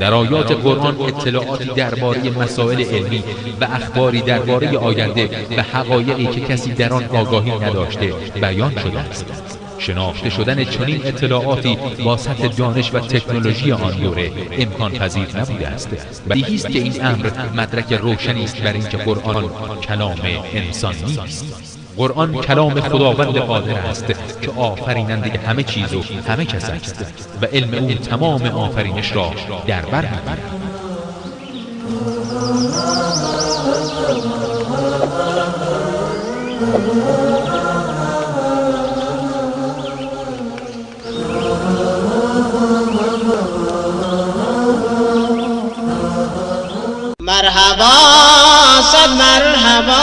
در آیات قرآن اطلاعاتی درباره مسائل علمی و اخباری درباره آینده و حقایقی که کسی در آن آگاهی نداشته بیان شده است. شناخته شدن چنین اطلاعاتی با سطح دانش و تکنولوژی آن دوره امکان پذیر نبوده است. بدیهی است که این امر مدرک روشنی است بر اینکه قرآن کلام انسان نیست. قرآن کلام خداوند قادر است که آفریننده همه چیز و همه کس است و علم او تمام آفرینش را در بر می‌گیرد. مرحبا صد مرحبا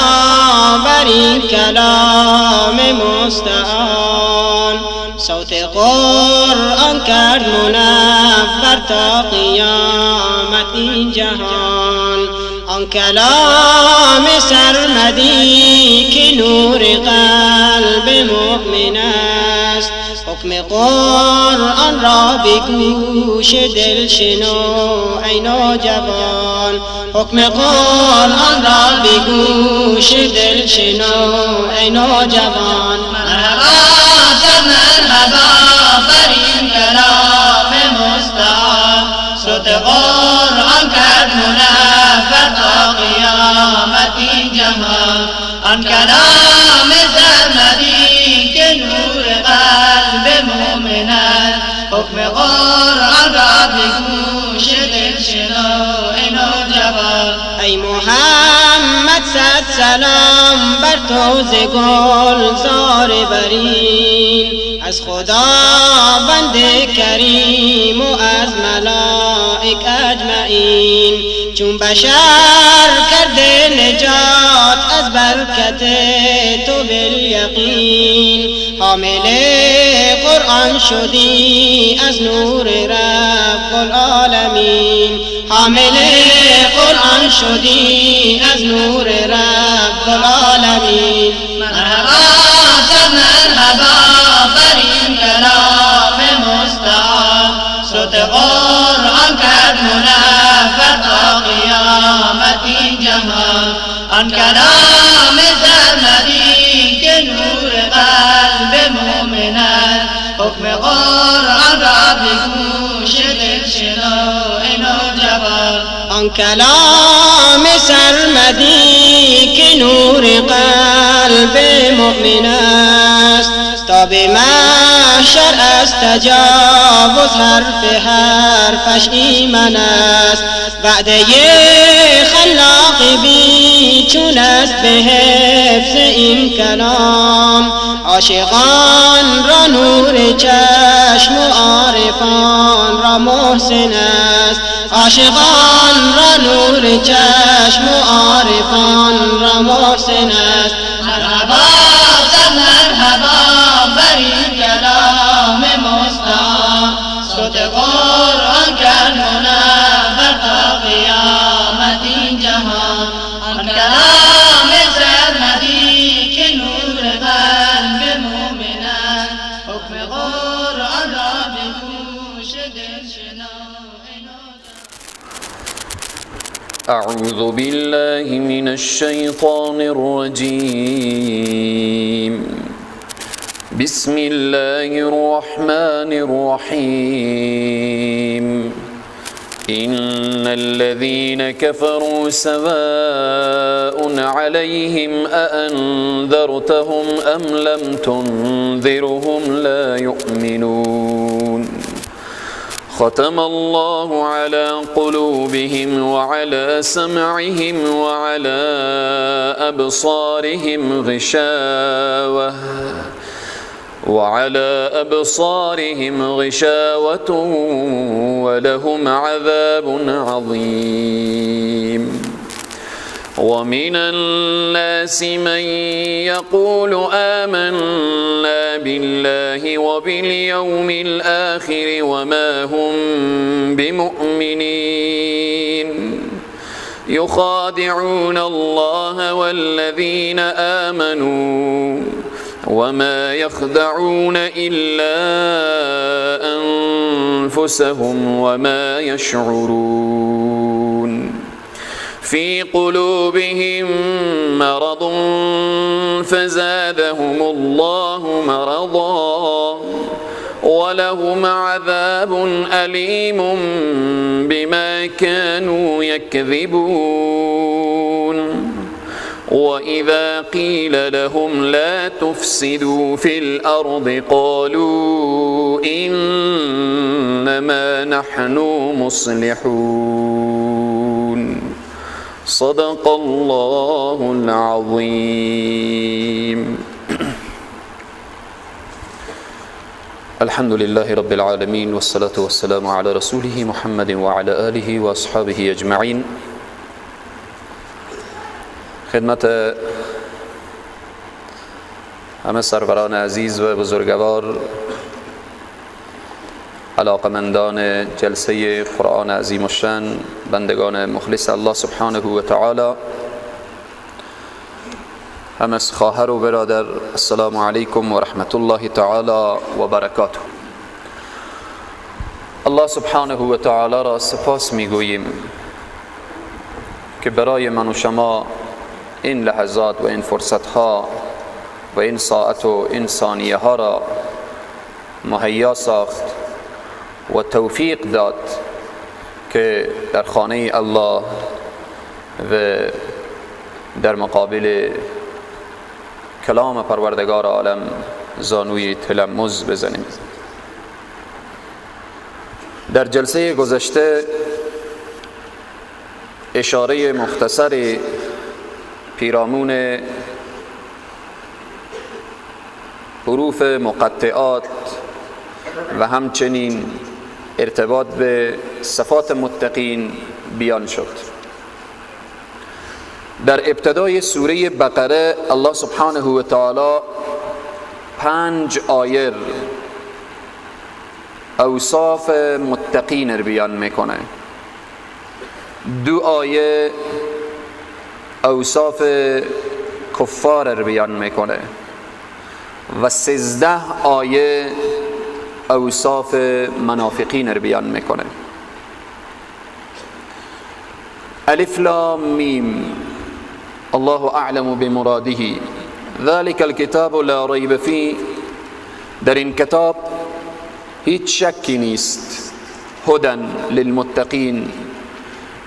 بر این کلام مستعان، صوت قرآن کرد منور تا قیامت این جهان. آن کلام سرمدی که نور قلب مؤمن است، حکم قرآن را به گوش دل شنو ای نوجوان، حکم قرآن را به گوش دل شنو ای نوجوان. مرحبا صد مرحبا بر این کلام مستعان، صوت قرآن کرد منور تا قیامت این جهان. آن کلام سرمدی که نور قلب مؤمن است، حکم قرآن را به گوش دل شنو ای نوجوان. ای محمد صد سلام بر تو ز گلزار برین، از خداوند کریم و از ملائک اجمعین. چون بشر کرده نجات از برکت تو بالیقین، حامل قرآن شدی از نور رب العالمین، حامل قرآن شدی از نور رب العالمین. مرحبا صد مرحبا بر این کلام مستعان، صوت قرآن کرد منور تا قیامت این جهان. آن کلام سرمدی که نور قلب مؤمن است، حکم قرآن را به گوش دل شنو ای نوجوان. آن کلام سرمدی که نور قلب مؤمن است، تا به محشر از تجاوز حرف حرفش ایمن است. وعده خلاق بی چون است به حفظ این کلام، عاشقان را نور چشم و عارفان را محسن است، عاشقان را نور چشم و عارفان را محسن است. مرحبا صد مرحبا بر این کلام مستعان، صوت قرآن کرد منور تا قیامت این جهان. آن کلام سرمدی که نور قلب مؤمن است، حکم قرآن را به گوش دل شنو. أعوذ بالله من الشيطان الرجيم. بسم الله الرحمن الرحيم. إن الذين كفروا سواء عليهم أأنذرتهم أم لم تنذرهم لا يؤمنون. ختم الله على قلوبهم وعلى سمعهم وعلى أبصارهم غشاوة ولهم عذاب عظيم. ومن الناس من يقول آمنا بالله وباليوم الآخر وما هم بمؤمنين. يخادعون الله والذين آمنوا وما يخدعون إلا أنفسهم وما يشعرون. في قلوبهم مرض فزادهم الله مرضا ولهم عذاب أليم بما كانوا يكذبون. وإذا قيل لهم لا تفسدوا في الأرض قالوا إنما نحن مصلحون. صدق الله العظيم. الحمد لله رب العالمين، والصلاة والسلام على رسوله محمد وعلى آله وأصحابه أجمعين. خدمت همه سروران عزیز و بزرگوار، علاقمندان جلسه قرآن عظیم الشأن، بندگان مخلص الله سبحانه و تعالی، هم از خواهر و برادر، السلام علیکم و رحمت الله تعالی و برکاته. الله سبحانه و تعالی را سپاس میگوییم که برای من و شما این لحظات و این فرصت ها و این ساعت و این ثانیه ها را مهیا ساخت و توفیق داد که در خانه الله و در مقابل کلام پروردگار عالم زانوی تلمذ بزنیم. در جلسه گذشته اشاره مختصر پیرامون حروف مقطعات و همچنین ارتباط به صفات متقین بیان شد. در ابتدای سوره بقره الله سبحانه و تعالی 5 آیه اوصاف متقین رو بیان میکنه، 2 آیه اوصاف کفار رو بیان میکنه و 13 آیه اوصاف منافقین رو بیان میکنه. الف لام میم، الله اعلم بمراده، ذلك الكتاب لا ریب فیه. در این کتاب هیچ شکی نیست، هدى للمتقین.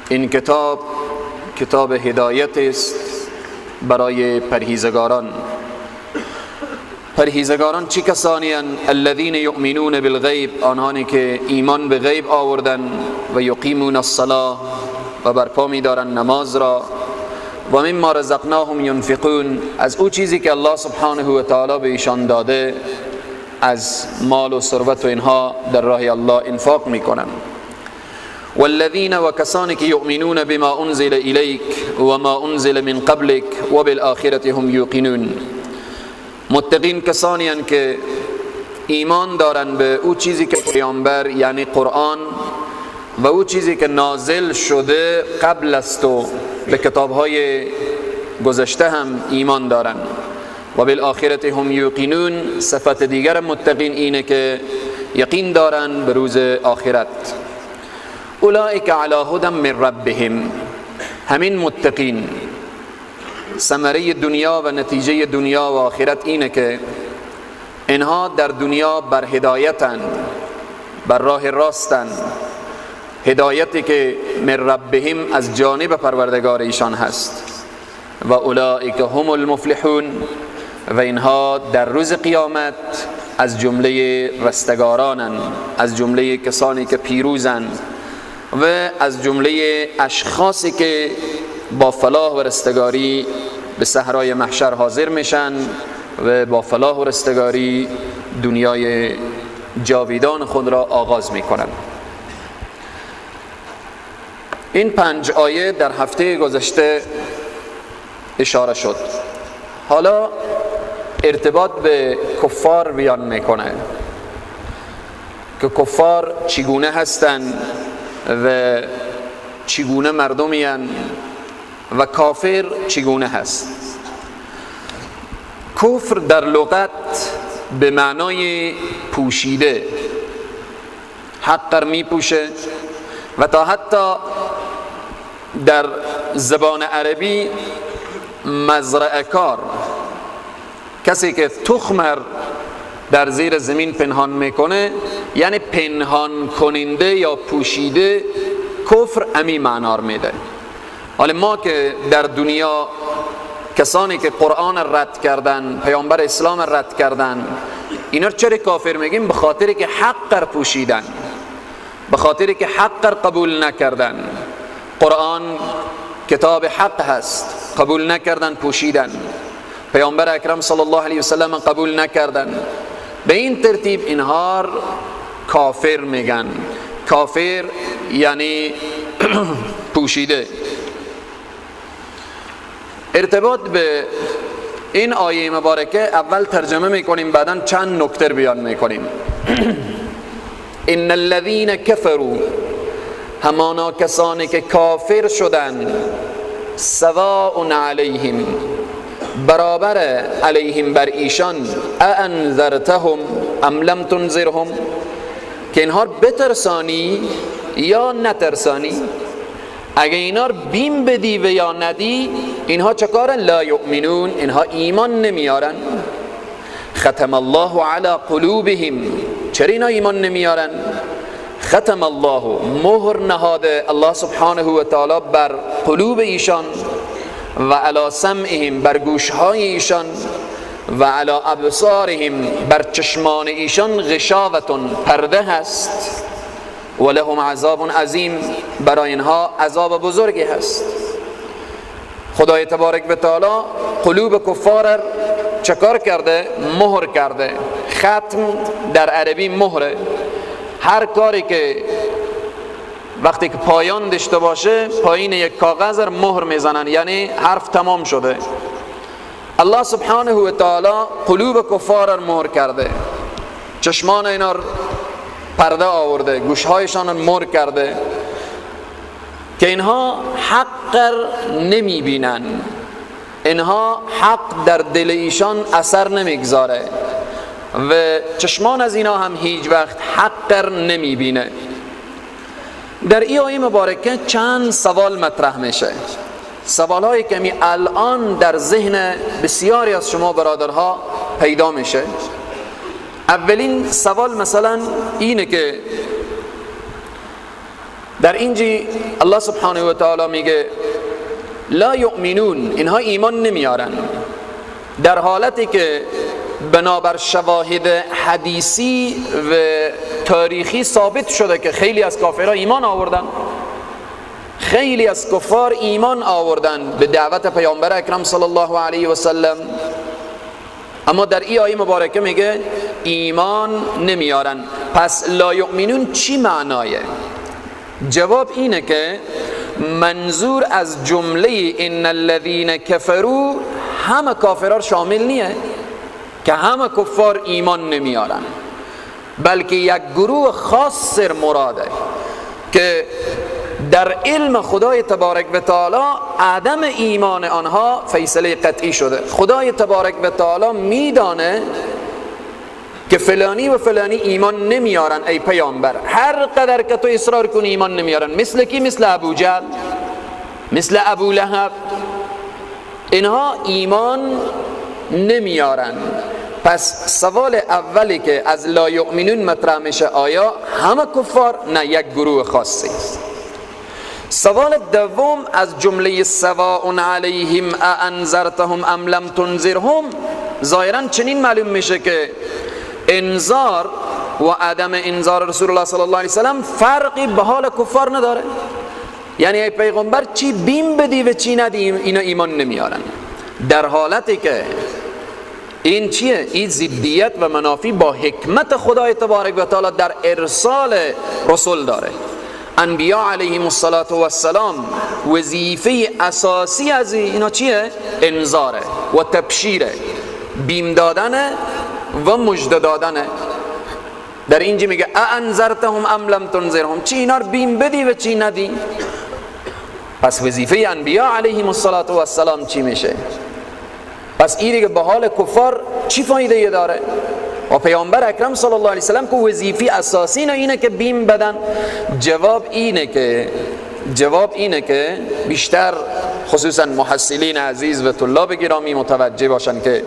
این کتاب کتاب هدایت است برای پرهیزگاران. پرهیزگاران چه کسانی اند؟ الذین یؤمنون بالغیب، آنهانی که ایمان به غیب آوردن، و یقیمون الصلاه، و برپا می‌دارند نماز را، و مما رزقناهم ینفقون، از او چیزی که الله سبحانه و تعالی به ایشان داده از مال و ثروت و اینها در راه الله انفاق میکنند. والذین، و کسانی که یؤمنون بما انزل الیک و ما انزل من قبلک و بالآخرة هم یوقنون. متقین کسانی هستند که ایمان دارند به او چیزی که پیامبر یعنی قرآن و او چیزی که نازل شده قبل از تو به کتابهای گذشته هم ایمان دارند. و بالآخرة هم یوقنون، صفت دیگر متقین اینه که یقین دارند به روز آخرت. اولئک علی هدی من ربهم، همین متقین ثمره دنیا و نتیجه دنیا و آخرت اینه که اینها در دنیا بر هدایتن، بر راه راستن، هدایتی که من ربهم از جانب پروردگار ایشان هست. و اولئک هم المفلحون، و اینها در روز قیامت از جمله رستگارانن، از جمله کسانی که پیروزن و از جمله اشخاصی که با فلاح و رستگاری به صحرای محشر حاضر میشن و با فلاح و رستگاری دنیای جاویدان خود را آغاز میکنن. این 5 آیه در هفته گذشته اشاره شد. حالا ارتباط به کفار بیان میکنه که کفار چگونه هستند و چگونه مردمی هستند و کافر چگونه هست. کفر در لغت به معنای پوشیده، حق می پوشه و تا حتی در زبان عربی مزرعه کار، کسی که تخم در زیر زمین پنهان میکنه، یعنی پنهان کننده یا پوشیده، کفر امی معنا رو میده. حالا ما که در دنیا کسانی که قرآن رد کردن، پیامبر اسلام رد کردن، اینا رو چرا کافر میگیم؟ به خاطر که حق رو پوشیدن، به خاطر که حق رو قبول نکردن. قرآن کتاب حق هست، قبول نکردن، پوشیدن. پیامبر اکرم صلی الله علیه وسلم قبول نکردن. به این ترتیب اینها کافر میگن. کافر یعنی پوشیده. ارتباط به این آیه مبارکه اول ترجمه میکنیم، بعدا چند نکته بیان میکنیم. ان الذین کفروا، همانا کسانی که کافر شدند، سواء علیهم، برابر علیهم بر ایشان، انذرتهم ام لم تنذرهم، که اینها بترسانی یا نترسانی، اگه اینا رو بیم بدی و یا ندی، اینها چه کارن؟ لا یؤمنون، اینها ایمان نمیارن. ختم الله علی قلوبهم، چرا اینا ایمان نمیارن؟ ختم الله، مهر نهاده الله سبحانه و تعالی بر قلوب ایشان و علی سمعهم، بر گوشهای ایشان، و علی ابصارهم، بر چشمان ایشان، غشاوتون، پرده هست، و لهم عذاب عظیم، برای اینها عذاب بزرگی هست. خدای تبارک و تعالی قلوب کفار چکار کرده؟ مهر کرده. ختم در عربی مهره. هر کاری که وقتی که پایان داشته باشه، پایین یک کاغذ را مهر میزنن، یعنی حرف تمام شده. الله سبحانه و تعالی قلوب کفار را مهر کرده، چشمان اینا پرده آورده، گوشهایشان را مهر کرده که اینها حق نمی بینن، اینها حق در دل ایشان اثر نمیگذاره و چشمان از اینا هم هیچ وقت حق نمی بینه. در این آیه مبارکه چند سوال مطرح میشه، سوال هایی که می الان در ذهن بسیاری از شما برادرها پیدا میشه. اولین سوال مثلا اینه که در اینجی الله سبحانه و تعالی میگه لا یؤمنون، اینها ایمان نمیارن، در حالتی که بنابر شواهد حدیثی و تاریخی ثابت شده که خیلی از کافرها ایمان آوردن، خیلی از کفار ایمان آوردن به دعوت پیامبر اکرم صلی الله علیه و سلم، اما در این آیه مبارکه میگه ایمان نمیارن. پس لا یؤمنون چی معنایه؟ جواب اینه که منظور از جمله ان الذین کفروا همه کافرها شامل نیه که همه کفار ایمان نمیارن، بلکه یک گروه خاص مراده که در علم خدای تبارک و تعالی عدم ایمان آنها فیصله قطعی شده. خدای تبارک و تعالی میدانه که فلانی و فلانی ایمان نمیارن، ای پیامبر هر قدر که تو اصرار کنی ایمان نمیارن. مثل کی؟ مثل ابو جهل، مثل ابو لهب، اینها ایمان نمیارن. پس سوال اولی که از لا یؤمنون مطرح میشه، آیا همه کفار؟ نه، یک گروه خاصی. سوال دوم از جمله سواء علیهم انذرتهم ام لم تنذرهم، ظاهرا چنین معلوم میشه که انذار و عدم انذار رسول الله صلی الله علیه وسلم فرقی به حال کفار نداره. یعنی ای پیغمبر چی بیم بدی و چی ندی اینا ایمان نمیارن، در حالتی که این چیه؟ این ضدیت و منافی با حکمت خدای تبارک و تعالی در ارسال رسول داره. انبیاء علیهم الصلاة والسلام وظیفه اساسی از اینا چیه؟ انذاره و تبشیره، بیم دادن و مژده دادن. در اینجا میگه انذرتهم ام لم تنذرهم، چی اینا رو بیم بدی و چی ندی. پس وظیفه انبیاء علیهم الصلاة والسلام چی میشه؟ پس این دیگه به حال کفار چی فایده داره؟ و پیامبر اکرم صلی الله علیه وسلم که وظیفه اساسی اینه که بیم بدن. جواب اینه که بیشتر خصوصا محصلین عزیز و طلاب گرامی متوجه باشن که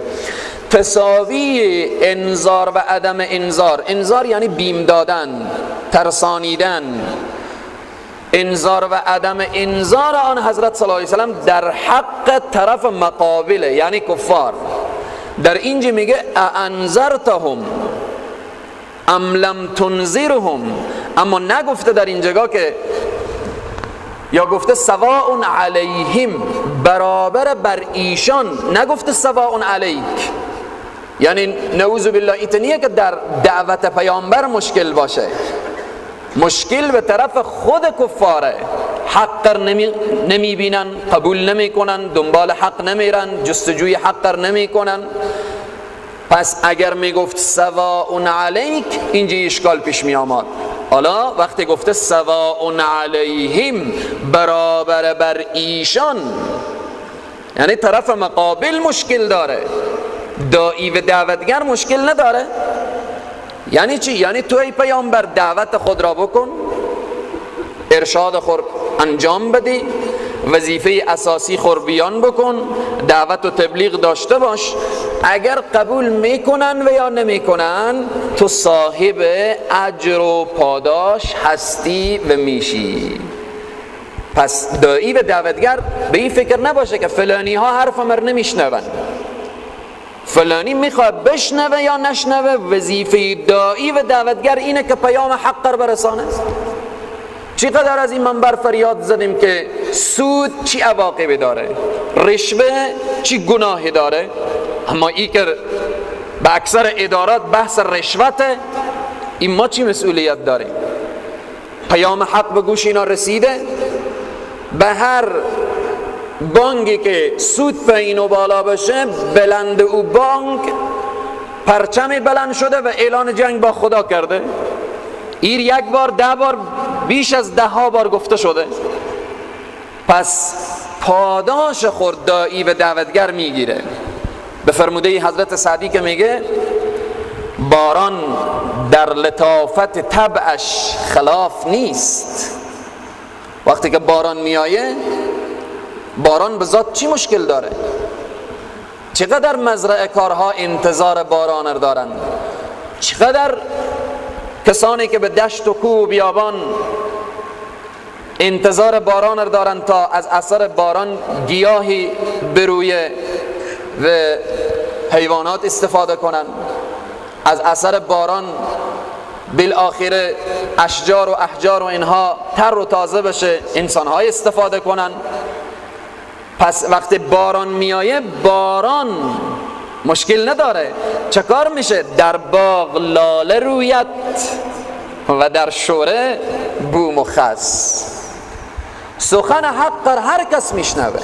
تساوی انذار و عدم انذار، انذار یعنی بیم دادن، ترسانیدن، انذار و عدم انذار آن حضرت صلی الله علیه وسلم در حق طرف مقابله یعنی کفار. در اینجا میگه انذرتهم ام لم تنذرهم، اما نگفته در اینجا که یا گفته سواء علیهم، برابر بر ایشان، نگفته سواء علیک. یعنی نعوذ بالله ایتنیه که در دعوت پیامبر مشکل باشه، مشکل به طرف خود کفاره، حق نمی بینن، قبول نمی کنن، دنبال حق نمیرن، جستجوی حق نمی کنن. پس اگر می گفت سواء علیک اینجا اشکال پیش می آمد. حالا وقتی گفته سواء علیهم، برابر بر ایشان، یعنی طرف مقابل مشکل داره، داعی و دعوتگر مشکل نداره. یعنی چی؟ یعنی تو ای پیامبر دعوت خود را بکن، ارشاد خود انجام بدی، وظیفه اساسی خود بیان بکن، دعوت و تبلیغ داشته باش. اگر قبول میکنن و یا نمیکنن تو صاحب اجر و پاداش هستی و میشی. پس داعی و دعوتگر به این فکر نباشه که فلانی ها حرف مر نمیشنون، فلانی میخواد بشنوه یا نشنوه، وظیفه داعی و دعوتگر اینه که پیام حق را برسانه. چقدر از این منبر فریاد زدیم که سود چی عواقبی داره، رشوه چی گناهی داره، اما ای که به اکثر ادارات بحث رشوته، این ما چی مسئولیت داریم؟ پیام حق به گوش اینا رسیده؟ به هر بانکی که سود پایین و بالا بشه، بلند او بانک پرچم بلند شده و اعلان جنگ با خدا کرده. ایر یک بار، 10 بار، بیش از 10 بار گفته شده. پس پاداش خود داعی و دعوتگر میگیره. به فرموده حضرت سعدی که میگه باران در لطافت طبعش خلاف نیست. وقتی که باران میایه، باران به ذات چی مشکل داره؟ چقدر مزرعه کارها انتظار باران دارن، چقدر کسانی که به دشت و کوه و بیابان انتظار باران دارن تا از اثر باران گیاهی برویه و حیوانات استفاده کنن، از اثر باران بالآخره اشجار و احجار و اینها تر و تازه بشه، انسانهای استفاده کنن. پس وقتی باران میایه، باران مشکل نداره. چه کار میشه؟ در باغ لاله روید و در شوره بوم و خس. سخن حق هر کس میشنوه.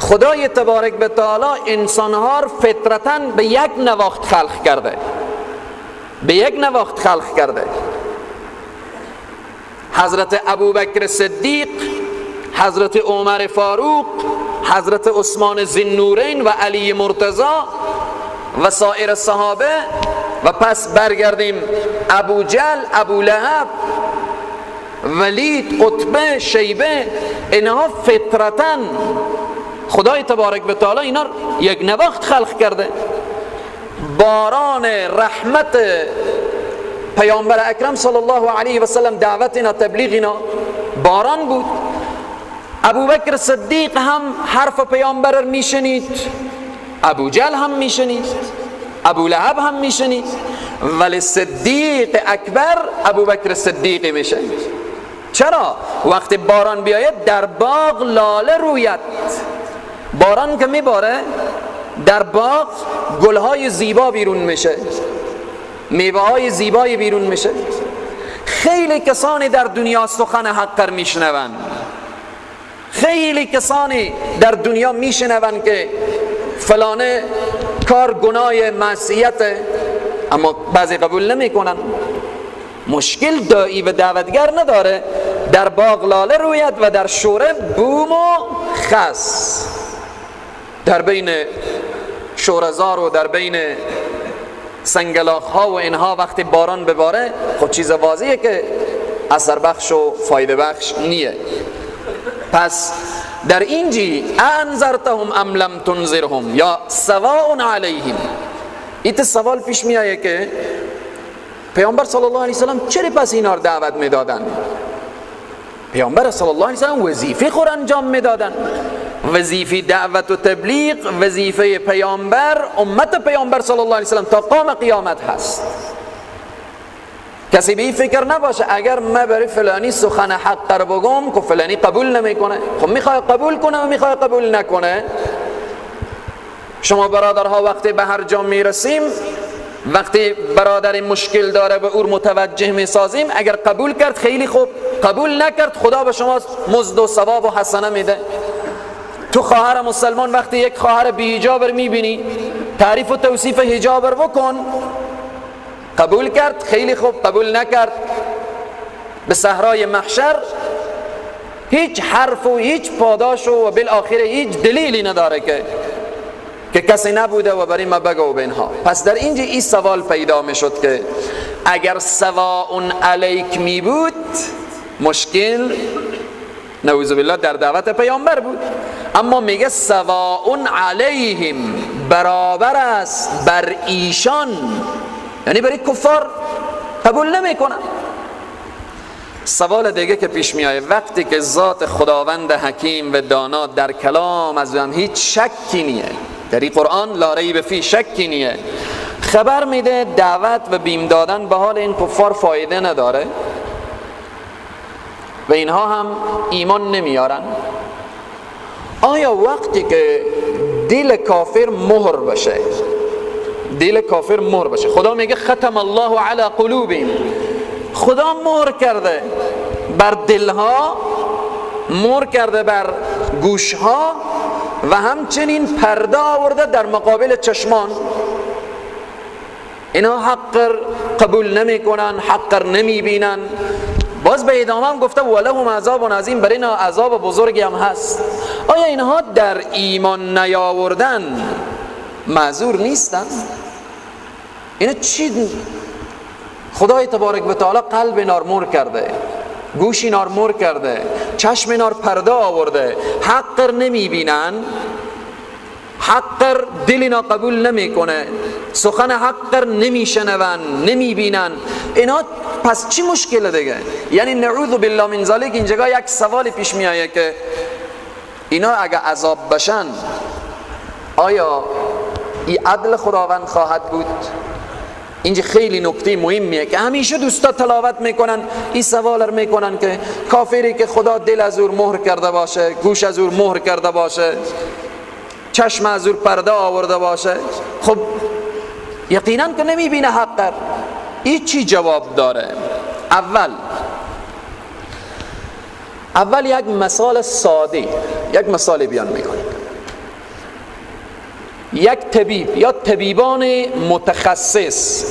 خدای تبارک و تعالی انسانها رو فطرتاً به یک نواخت خلق کرده، به یک نواخت خلق کرده. حضرت ابوبکر صدیق، حضرت عمر فاروق، حضرت عثمان ذی‌النورین و علی مرتضی و سایر صحابه، و پس برگردیم ابو جهل، ابو لهب، ولید، عتبه، شیبه، اینها فطرتاً خدای تبارک و تعالی اینا یک نواخت خلق کرده. باران رحمت پیامبر اکرم صلی الله علیه و سلم، دعوت اینا، تبلیغ اینا باران بود. ابوبکر صدیق هم حرف پیامبر میشنید، ابو جهل هم میشنید، ابو لهب هم میشنید، ولی صدیق اکبر ابوبکر صدیق میشه. چرا؟ وقتی باران بیاید در باغ لاله روید. باران که میباره در باغ گلهای زیبا بیرون میشه، میوه های زیبایی بیرون میشه. خیلی کسانی در دنیا سخن حق میشنون، خیلی کسانی در دنیا میشنون که فلانه کار گناه معصیت، اما بعضی قبول نمیکنن. مشکل داعی و دعوتگر نداره. در باغ لاله روید و در شوره بوم و خس. در بین شورزار و در بین سنگلاخ ها و اینها وقتی باران بباره، خب چیز واضحه که اثر بخش و فایده بخش نیه. پس در اینجی انذرتهم ام لم تنذرهم یا سواء علیهم، ایت سوال پیش میایه که پیامبر صلی الله علیه وسلم چرا پس اینا رو دعوت میدادن؟ پیامبر صلی الله علیه وسلم وظیفه خود انجام میدادن، وظیفه دعوت و تبلیغ، وظیفه پیامبر، امت پیامبر صلی الله علیه وسلم تا قام قیامت هست. کسی به این فکر نباشه اگر من برای فلانی سخن حق رو بگم که فلانی قبول نمیکنه. خب میخوای قبول کنه و میخوای قبول نکنه. شما برادرها وقتی به هر جا میرسیم، وقتی برادر مشکل داره به او متوجه میسازیم، اگر قبول کرد خیلی خوب، قبول نکرد خدا به شما مزد و ثواب و حسنه میده. تو خواهر مسلمان وقتی یک خواهر بی حجاب میبینی، تعریف و توصیف حجاب بکن، قبول کرد خیلی خوب، قبول نکرد به صحرای محشر هیچ حرف و هیچ پاداش و بالآخره هیچ دلیلی نداره که کسی نبوده و برای ما بگو به اینها. پس در اینجا این سوال پیدا می شد که اگر سواء علیک می بود، مشکل نعوذ بالله در دعوت پیامبر بود. اما میگه سواء علیهم، برابر است بر ایشان، یعنی برای کفار قبول نمیکنن. سوال دیگه که پیش میآید، وقتی که ذات خداوند حکیم و دانا در کلام از هم هیچ شکی نیه، در این قرآن لا ریب فی شکی نیه، خبر میده دعوت و بیم دادن به حال این کفار فایده نداره و اینها هم ایمان نمیارن، آیا وقتی که دل کافر مهر بشه، دل کافر مهر بشه، خدا میگه ختم الله علی قلوبهم، خدا مهر کرده بر دلها، مهر کرده بر گوشها و همچنین پرده آورده در مقابل چشمان. اینا حق قبول نمی کنن، حق نمی بینن. باز به ادامه هم گفته ولهم عذاب عظیم، برای اینا عذاب بزرگی هم هست. آیا اینها در ایمان نیاوردن معذور نیستن؟ اینا چی؟ خدای تبارک و تعالی قلب اینا مهر کرده، گوش اینا مهر کرده، چشم اینا پرده آورده، حق نمی بینن، حق دل اینا قبول نمیکنه، سخن حق نمیشنون، نمیبینن. اینا پس چی مشکل دیگه؟ یعنی نعوذ بالله من ذلک. اینجا یک سوال پیش میآید که اینا اگه عذاب بشن آیا ای عدل خداوند خواهد بود؟ اینجا خیلی نکته مهمیه که همیشه دوستا تلاوت میکنن، این سوال رو میکنن که کافری که خدا دل از او مهر کرده باشه، گوش از او مهر کرده باشه، چشم از او پرده آورده باشه، خب یقینا که نمیبینه حق. این چی جواب داره؟ اول یک مثال ساده، یک مثال بیان میکنه. یک طبیب یا طبیبان متخصص،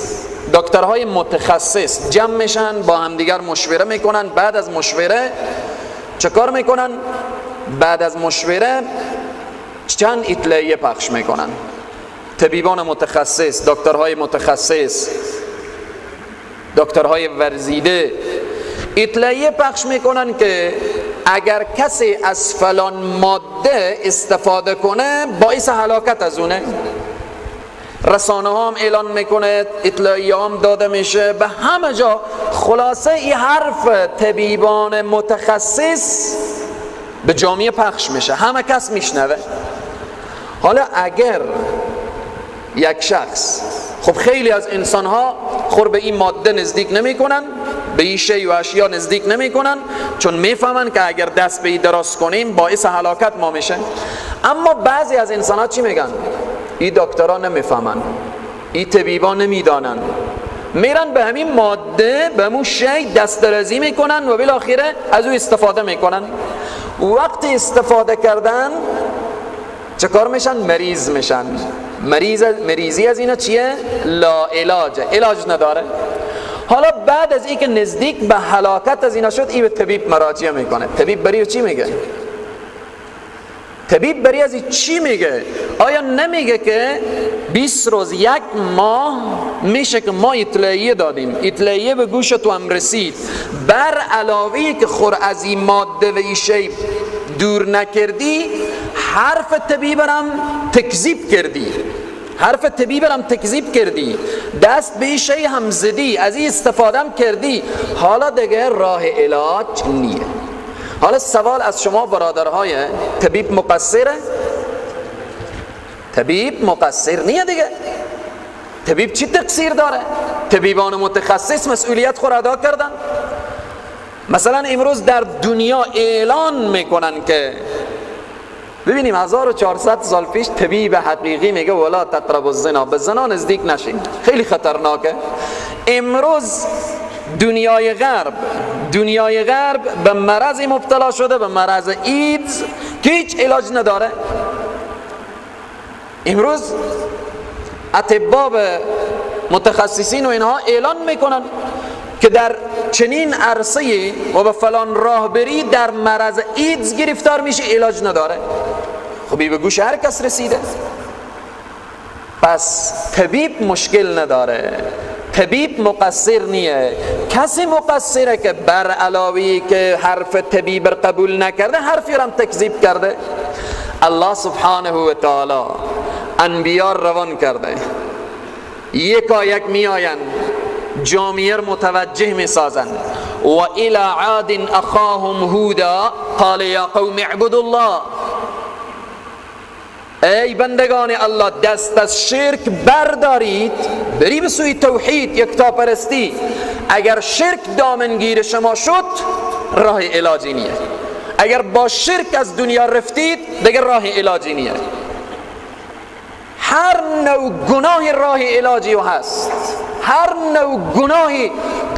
دکترهای متخصص جمع میشن، با همدیگر مشوره میکنن. بعد از مشوره چه کار میکنن؟ بعد از مشوره چند اطلاعیه پخش میکنن. طبیبان متخصص، دکترهای متخصص، دکترهای ورزیده اطلاعیه پخش میکنن که اگر کسی از فلان ماده استفاده کنه باعث هلاکت از اونه. رسانه هم اعلان میکنه، اطلاعیه هم داده میشه به همه جا. خلاصه این حرف طبیبان متخصص به جامعه پخش میشه، همه کس میشنوه. حالا اگر یک شخص، خب خیلی از انسان ها خور به این ماده نزدیک نمی کنن، به این شی و اشیا نزدیک نمی کنن، چون میفهمن که اگر دست به این دراز کنیم باعث هلاکت ما میشه. اما بعضی از انسان ها چی میگن؟ این دکترها نمیفهمن، این طبیبا نمیدانن، میرن به همین ماده، به همون شی دست درازی میکنن و بالاخره از او استفاده میکنن. وقتی استفاده کردن چه کار میشن؟ مریض میشن. مریضی از اینا چیه؟ لا علاج، علاج نداره. حالا بعد از اینکه نزدیک به هلاکت از اینا شد، این به طبیب مراجعه میکنه. طبیب برای چی میگه؟ طبیب بری از چی میگه؟ آیا نمیگه که 20 روز یک ماه میشه که ما اطلاعیه دادیم، اطلاعیه به گوش تو هم رسید، بر علاوه که خور از این ماده و این شی دور نکردی، حرف طبیب هم تکذیب کردی، حرف طبیب هم تکذیب کردی، دست به این شی هم زدی، از این استفاده هم کردی، حالا دیگه راه علاج نیه. حالا سوال از شما برادرهای، طبیب مقصره؟ طبیب مقصر نیه دیگه. طبیب چی تقصیر داره؟ طبیبان متخصص مسئولیت خود ادا کردن. مثلا امروز در دنیا اعلان میکنن که ببینیم 1400 سال پیش طبیب حقیقی میگه ولا تقربوا الزنا، به زنا نزدیک نشین، خیلی خطرناکه. امروز دنیای غرب به مرض مبتلا شده، به مرض ایدز که هیچ علاج نداره. امروز اطبا به متخصصین و اینها اعلان میکنن که در چنین عرصه و به فلان راه بری در مرض ایدز گرفتار میشه، علاج نداره. خب به گوش هر کس رسیده. پس طبیب مشکل نداره، طبیب مقصر نیه. کسی مقصره که بر علاوه که حرف طبیب قبول نکرده، حرفی رو هم تکذیب کرده. الله سبحانه و تعالی انبیا روان کرده، یکا یک می آین، جامعه متوجه می سازن. و الى عاد اخاهم هودا قال یا قوم اعبدوا الله، ای بندگان الله دست از شرک بردارید، بری به سوی توحید، یکتاپرستی. اگر شرک دامنگیر شما شد راه علاجی نیه، اگر با شرک از دنیا رفتید دیگر راه علاجی نیه. هر نوع گناه راه علاجی هست، هر نوع گناهی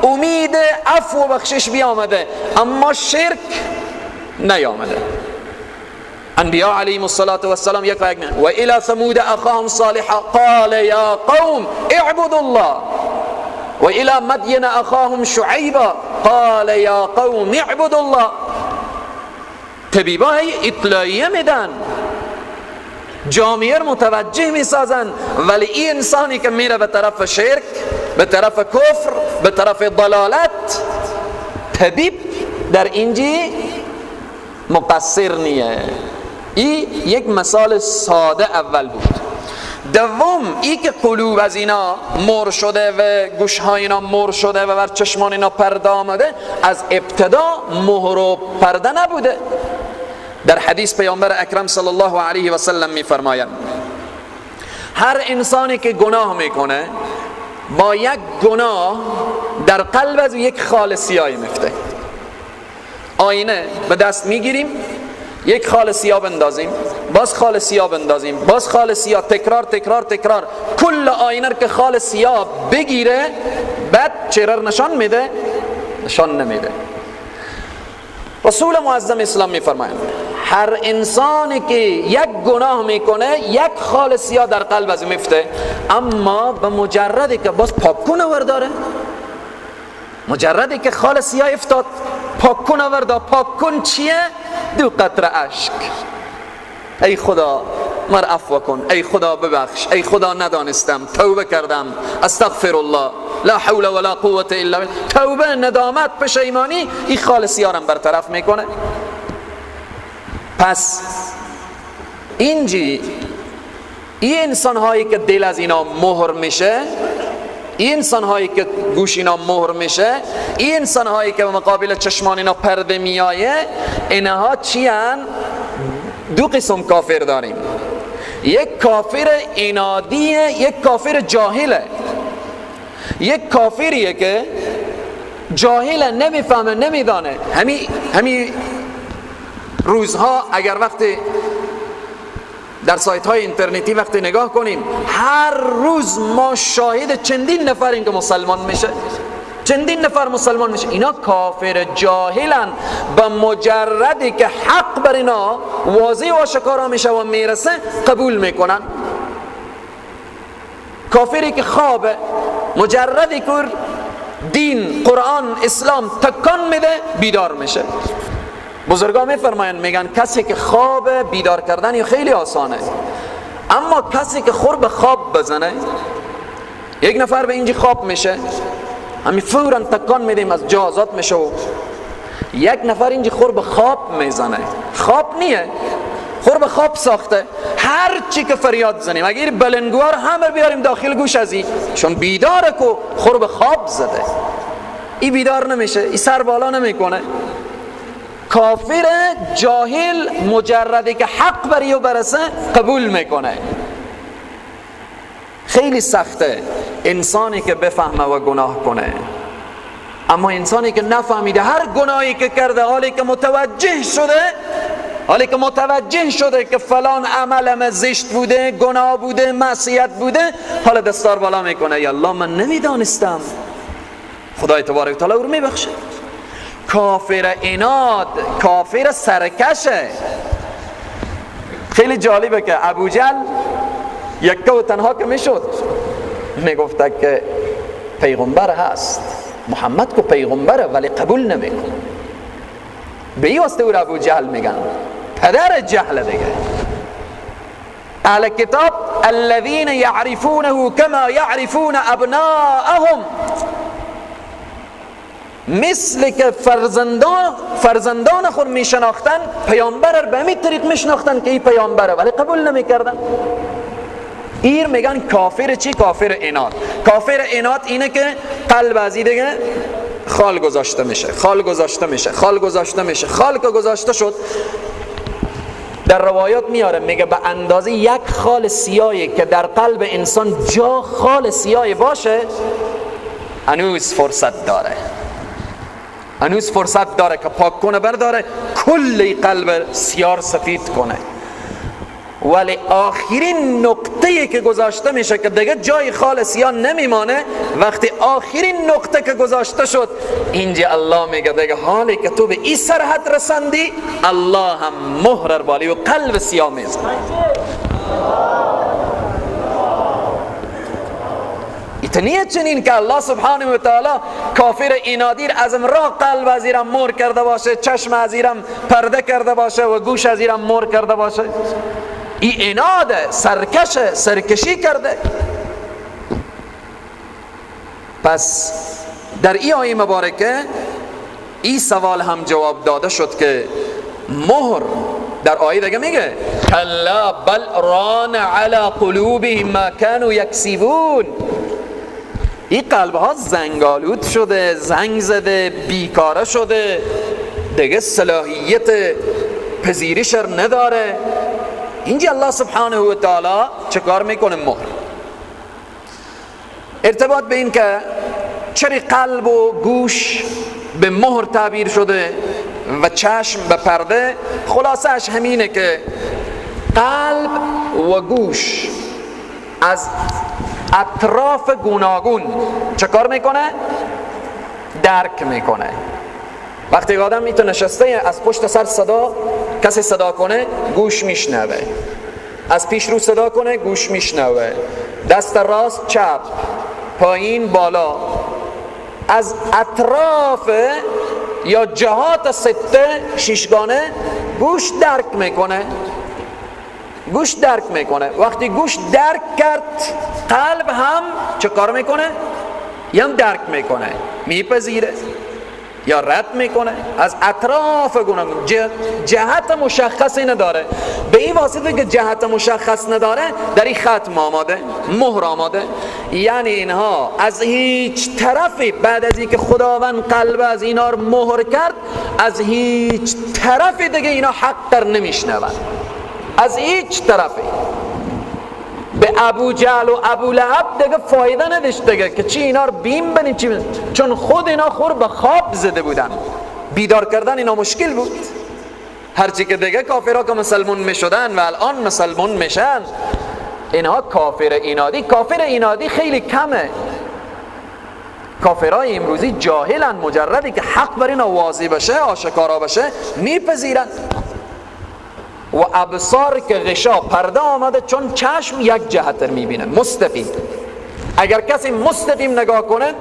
امید عفو و بخشش بیامده، اما شرک نیامده. انبیاء علیهم الصلاة والسلام یک و یک و الى ثمود اخاهم صالحا قال یا قوم اعبدوا الله و الى مدین اخاهم شعیبا قال یا قوم اعبدوا الله. طبیبا هی اطلاعیه میدن، جامعه متوجه میسازن، ولی این انسانی که میره به طرف شرک، به طرف کفر، به طرف ضلالت، طبیب در اینجی مقصر نیه. این یک مثال ساده اول بود. دوم ای که قلوب از اینا مر شده و گوشهای اینا مر شده و بر چشمان اینا پرده آمده، از ابتدا مهر و پرده نبوده. در حدیث پیامبر اکرم صلی الله علیه و سلم میفرمایند هر انسانی که گناه میکنه با یک گناه در قلب از یک خال سیاهی میفته. آینه به دست میگیریم، یک خال سیاه بندازیم، باز خال سیاه بندازیم، باز خال سیاه، تکرار تکرار تکرار، کل آینه که خال سیاه بگیره بعد چهره نشان میده؟ نشان نمیده. رسول معظم اسلام میفرمایند هر انسانی که یک گناه میکنه یک خال سیاه در قلب از میفته، اما به مجردی که باز پاک کنه ورداره، مجردی که خال سیاه افتاد پاک کن وردا. پاک کن چیه؟ 2 قطره اشک. ای خدا مر عفو کن، ای خدا ببخش، ای خدا ندانستم، توبه کردم، استغفر الله، لا حول ولا قوة الا بالله. توبه، ندامت، پشیمانی، این خال سیاه را برطرف میکنه. پس اینجی این انسان هایی که دل از اینا مهر میشه، این انسان هایی که گوش اینا مهر میشه، این انسان هایی که به مقابل چشمان اینا پرده میایه، اینها چی هن؟ 2 قسم کافر داریم. یک کافر اینادیه، یک کافر جاهله. یک کافریه که جاهله، نمیفهمه، نمیدانه. همی روزها اگر وقتی در سایت های اینترنتی وقتی نگاه کنیم، هر روز ما شاهد چندین نفریم که مسلمان میشه، چندین نفر مسلمان میشه. اینا کافر جاهلن، به مجردی که حق بر اینا واضح و آشکارا میشه و میرسه قبول میکنن. کافری که خوابه، مجردی که دین، قرآن، اسلام تکان میده، بیدار میشه. بزرگا میفرمایند، میگن کسی که خواب بیدار کردن خیلی آسانه، اما کسی که خور به خواب بزنه، یک نفر به اینجی خواب میشه، همین فوراً تکان میدیم از جا آزاد میشه، و یک نفر اینجی خور به خواب میزنه، خواب نیه، خور به خواب ساخته، هر چی که فریاد زنیم، اگر بلنگوار همه بیاریم داخل گوش از این، چون بیداره که خور به خواب زده، ای بیدار نمیشه، ای سر بالا نمیکنه. کافر جاهل مجردی که حق بر یو برسه قبول میکنه. خیلی سخته انسانی که بفهمه و گناه کنه، اما انسانی که نفهمیده هر گناهی که کرده، حالی که متوجه شده، حالی که متوجه شده که فلان عملم زشت بوده، گناه بوده، معصیت بوده، حالا دستار بالا میکنه، یا الله من نمیدانستم، خدای تبارک تعالی او رو میبخشه. کافر عناد، کافر سرکشه. خیلی جالبه که ابو جهل یکه و تنها که میشد میگفت که پیغمبر هست، محمد که پیغمبره ولی قبول نمیکنه. به این واسطه او را ابو جهل میگن، پدر جهل دیگه. اهل کتاب الذين يعرفونه كما يعرفون ابناءهم، مثل که فرزندان خود میشناختن، پیامبر به همین طریق میشناختن که این پیامبره، ولی قبول نمیکردن. ایر میگن کافر چی؟ کافر عناد. کافر عناد اینه که قلب از این دیگه خال گذاشته میشه، خال گذاشته میشه، خال گذاشته میشه، خال که گذاشته شد، در روایات میاره میگه به اندازه یک خال سیاهی که در قلب انسان جا خال سیاهی باشه، هنوز فرصت داره، هنوز فرصت داره که پاک کنه، برداره، کل قلب سیار سفید کنه. ولی آخرین نقطه‌ای که گذاشته میشه که دیگه جای خال سیاه نمیمانه، وقتی آخرین نقطه که گذاشته شد، اینجا الله میگه دیگه حالی که تو به این سرحد رسندی، الله هم مهر بالی و قلب سیاه میزنه. ایتنیه چنین که الله سبحانه و تعالی کافر اینادیر از را قلب از ایرم مهر کرده باشه، چشم از ایرم پرده کرده باشه و گوش از ایرم مهر کرده باشه. ای عناد، سرکش، سرکشی کرده. پس در ای آیه مبارکه ای سوال هم جواب داده شد که مهر، در آیه دیگه میگه کلا بل ران علی قلوبهم ما كانوا یکسبون. این قلب ها زنگالود شده، زنگ زده، بیکاره شده، دیگه صلاحیت پذیرش نداره. اینجا الله سبحانه و تعالی چه کار میکنه؟ مهر. ارتباط به این که چرا قلب و گوش به مهر تعبیر شده و چشم به پرده، خلاصه اش همینه که قلب و گوش از اطراف گوناگون چه کار میکنه؟ درک میکنه. وقتی آدم میتونه نشسته، از پشت سر صدا کسی صدا کنه گوش میشنوه، از پیش رو صدا کنه گوش میشنوه، دست راست چپ، پایین بالا، از اطراف یا جهات سته ششگانه گوش درک میکنه، گوش درک میکنه. وقتی گوش درک کرد، قلب هم چه کار میکنه؟ یا درک میکنه، میپذیره یا رد میکنه. از اطراف گوناگون، جهت مشخصی نداره. به این واسطه که جهت مشخص نداره، در این ختم آماده، مهر آماده. یعنی اینها از هیچ طرفی بعد از اینکه خداوند قلب از اینا رو مهر کرد، از هیچ طرفی دیگه اینا حق در نمیشنون، از هیچ طرفی. به ابو جهل و ابو لهب دیگه فایده نداشت دیگه که چی اینا رو بیم بنیم چی بنیم. چون خود اینا خور به خواب زده بودن، بیدار کردن اینا مشکل بود. هرچی که دیگه کافرها که مسلمون میشدن و الان مسلمون میشن، اینها کافر اینادی، کافر اینادی خیلی کمه. کافرای امروزی جاهلن، مجردی که حق بر اینا واضح بشه، آشکارا بشه، میپذیرن. و ابصار که غشا پرده آمده، چون چشم یک جهت میبینه مستقیم. اگر کسی مستقیم نگاه کنه،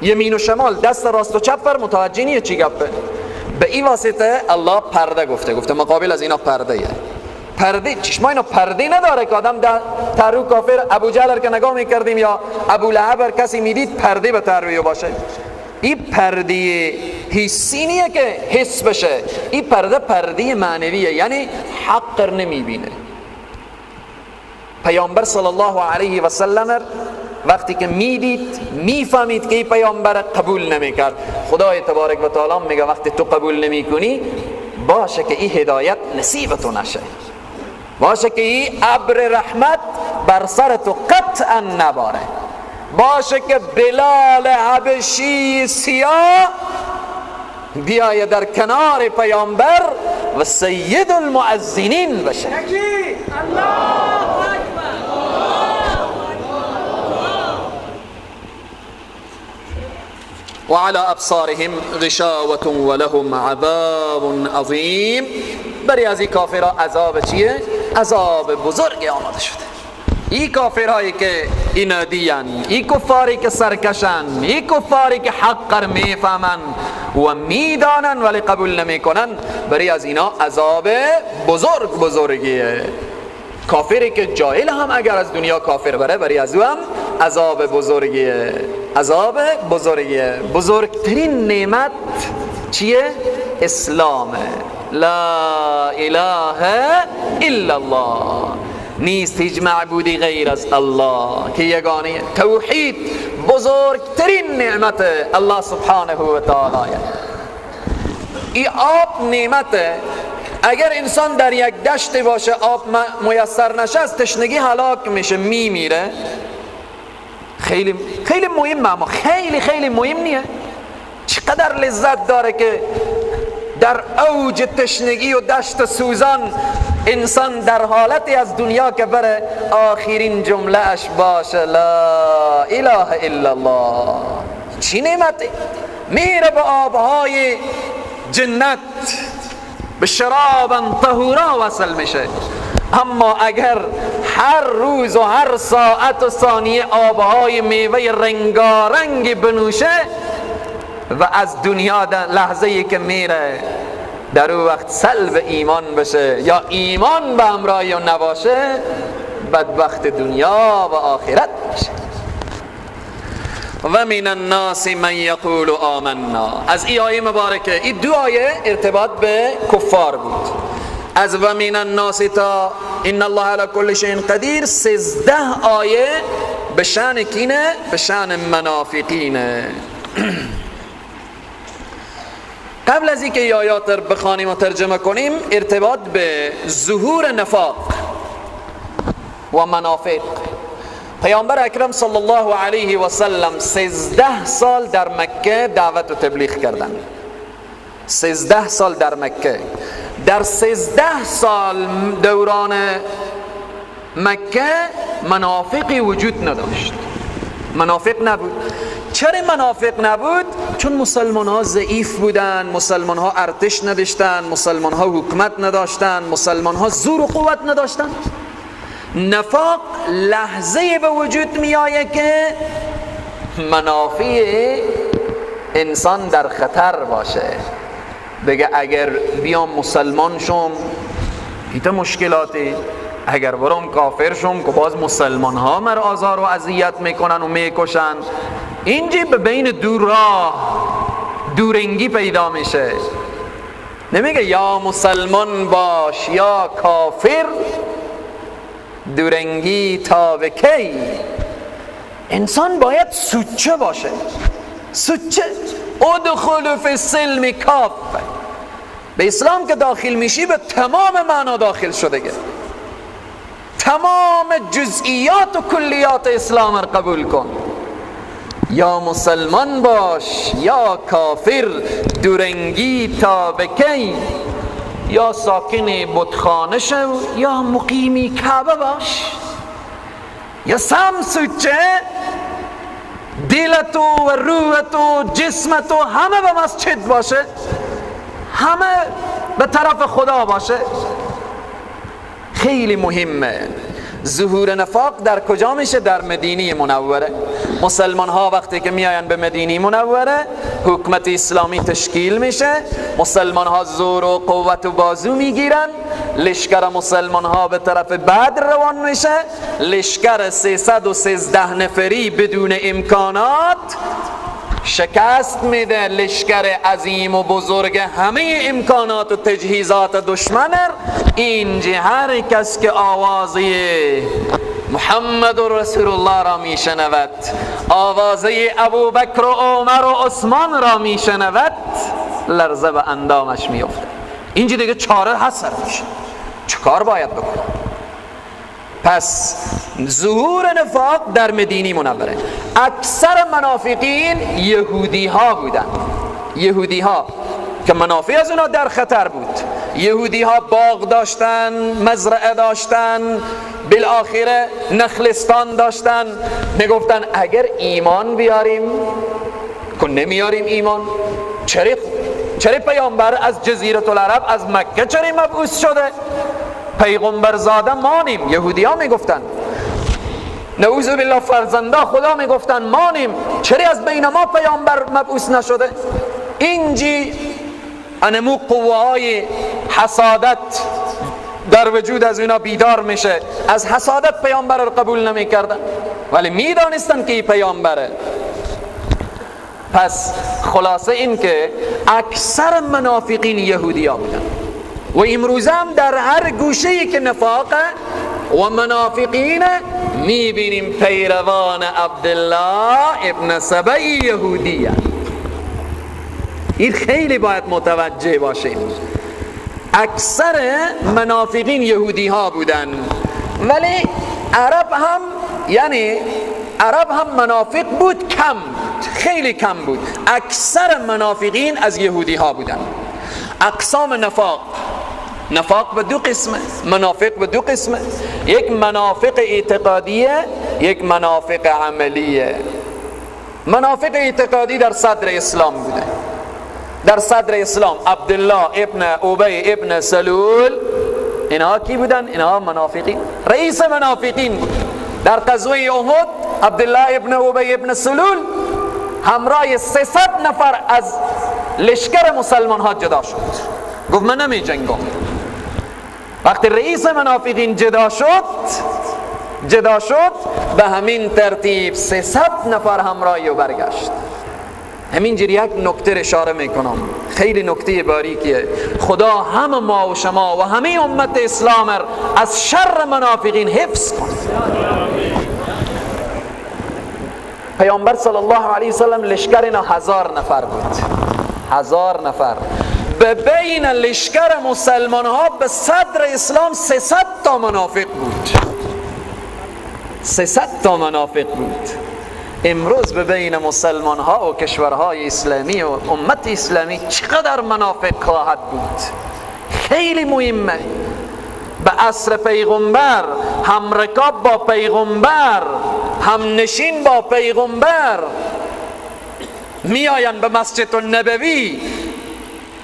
یمین و شمال، دست راست و چپ بر متوجه نیه چی گپه. به این واسطه الله پرده گفته، گفته مقابل از اینا پرده یه. پرده چشمای اینا پرده نداره که آدم در ترو کافر ابو جهل که نگاه میکردیم یا ابو لهب کسی میدید پرده به تروی باشه. این پرده حسی نیه که حس بشه، این پرده پرده معنویه، یعنی حق نمیبینه. پیامبر صلی الله علیه و سلم وقتی که میدید میفهمید که این پیامبر قبول نمیکرد. خدای تبارک و تعالی میگه وقتی تو قبول نمیکنی باشه که این هدایت نصیب تو نشه، باشه که این ابر رحمت بر سر تو قطعا نباره، باشه که بلال حبشی سیاه بیایه در کنار پیامبر و سید المؤذنین بشه. الله اکبر. وعلى ابصارهم غشاوة ولهم عذاب عظیم. برای از این کافرها عذاب چیه؟ عذاب بزرگ آماده شده. این کافرهایی که اینادیان، این کفاری که سرکشن، این کفاری که حق را میفهمن و میدانن ولی قبول نمیکنن، برای از اینا عذاب بزرگ بزرگیه. کافری که جاهل هم اگر از دنیا کافر بره، برای از او هم عذاب بزرگیه، عذاب بزرگیه. بزرگترین نعمت چیه؟ اسلامه. لا اله الا الله، نیست هیچ معبودی غیر از الله که یگانه. توحید بزرگترین نعمت الله سبحانه و تعالی. ای آب نعمته. اگر انسان در یک دشت باشه آب میسر نشه از تشنگی هلاک میشه، میمیره. خیلی خیلی مهمه، اما خیلی خیلی مهم نیه. چقدر لذت داره که در اوج تشنگی و دشت سوزان انسان در حالتی از دنیا که بره آخرین جمله اش باشه لا اله الا الله. چی نعمتی؟ میره به آبهای جنت، به شرابا طهورا وصل میشه. اما اگر هر روز و هر ساعت و ثانیه آبهای میوه رنگارنگ بنوشه و از دنیا در لحظه‌ای که میره در او وقت سلب ایمان بشه یا ایمان به همراهی نباشه، بدبخت دنیا و آخرت میشه. و من الناس من یقول آمنا. از این آیه مبارکه، این دو آیه ارتباط به کفار بود. از و من الناس تا ان الله علی کل شیء قدیر 13 آیه به شأن کینه، به شأن منافقینه. قبل از اینکه این آیات رو بخوانیم و ترجمه کنیم، ارتباط به ظهور نفاق و منافق. پیامبر اکرم صلی الله علیه و سلم 13 سال در مکه دعوت و تبلیغ کردن. 13 سال در مکه. در 13 سال دوران مکه منافقی وجود نداشت، منافق نبود. چرا منافق نبود؟ چون مسلمان ها ضعیف بودن، مسلمان ها ارتش نداشتن، مسلمان ها حکومت نداشتن، مسلمان ها زور و قوت نداشتن. نفاق لحظه به وجود می آید که منافع انسان در خطر باشه. بگه اگر بیام مسلمان شم ایتا مشکلاتی، اگر برام کافر شم که باز مسلمان ها مر آزار و اذیت میکنن و میکشن. اینجا به بین دو راه دورنگی پیدا میشه. نمیگه یا مسلمان باش یا کافر، دورنگی تا به کی؟ انسان باید سوچه باشه، سوچه. ادخل فی السلم کاف. به اسلام که داخل میشی به تمام معنا داخل شده، تمام جزئیات و کلیات اسلام را قبول کن. یا مسلمان باش یا کافر، دورنگی تا به کی؟ یا ساکن بتخانه شو یا مقیمی کعبه باش، یا سم سوچه دلتو و روحتو جسمتو همه به مسجد باشه، همه به طرف خدا باشه. خیلی مهمه. ظهور نفاق در کجا میشه؟ در مدینه منوره. مسلمان ها وقتی که میاین به مدینه منوره، حکومت اسلامی تشکیل میشه، مسلمان ها زور و قوت و بازو میگیرن، لشکر مسلمان ها به طرف بدر روان میشه، لشکر 313 نفری بدون امکانات شکست میده لشکر عظیم و بزرگ همه امکانات و تجهیزات دشمن. اینجا هر کس که آوازه محمد رسول الله را میشنود، آوازه ابوبکر و عمر و عثمان را میشنود، لرزه به اندامش میفته. اینجا دیگه چاره حسر میشه، چه کار باید بکنه؟ پس ظهور نفاق در مدینه منوره. اکثر منافقین یهودی ها بودند، یهودی ها که منافع از اونا در خطر بود. یهودی ها باغ داشتن، مزرعه داشتن، بالاخره نخلستان داشتن. میگفتن اگر ایمان بیاریم که نمیاریم ایمان، چرا پیامبر از جزیره العرب از مکه چرا مبعوث شده؟ پیغمبر زاده مانیم. یهودی ها میگفتن نعوذ بالله فرزنده خدا میگفتن مانیم، چرا از بین ما پیامبر مبعوث نشده؟ اینجی انمو قوه های حسادت در وجود از اینا بیدار میشه. از حسادت پیامبر رو قبول نمیکردن، ولی میدانستن که این پیامبره. پس خلاصه این که اکثر منافقین یهودی ها بودن و امروز هم در هر گوشه‌ای که نفاق و منافقین میبینیم پیروان عبدالله ابن سبأ یهودی. این خیلی باید متوجه باشیم. اکثر منافقین یهودی ها بودن، ولی عرب هم، یعنی عرب هم منافق بود، کم بود، خیلی کم بود. اکثر منافقین از یهودی ها بودن. اقسام نفاق، نفاق به دو قسمه، منافق به دو قسمه، یک منافق اعتقادیه، یک منافق عملیه. منافق اعتقادی در صدر اسلام بوده. در صدر اسلام عبدالله ابن ابی ابن سلول، اینها کی بودن؟ اینها منافقین، رئیس منافقین بود. در غزوه احد عبدالله ابن ابی ابن سلول همراه 300 نفر از لشکر مسلمان ها جدا شد، گفت من نمی جنگم. وقتی رئیس منافقین جدا شد، به همین ترتیب 300 نفر همراهی و برگشت. همینجوری یک نکته اشاره میکنم، خیلی نکته باریکیه. خدا همه ما و شما و همه امت اسلام از شر منافقین حفظ کن. پیامبر صلی الله علیه وسلم لشکر اینا 1000 نفر بود، 1000 نفر. به بین لشکر مسلمان ها به صدر اسلام 300 تا منافق بود، 300 تا منافق بود. امروز به بین مسلمان ها و کشورهای اسلامی و امت اسلامی چقدر منافق خواهد بود؟ خیلی مهمه. به عصر پیغمبر، همرکاب با پیغمبر، همنشین با پیغمبر، میآیند به مسجد النبوی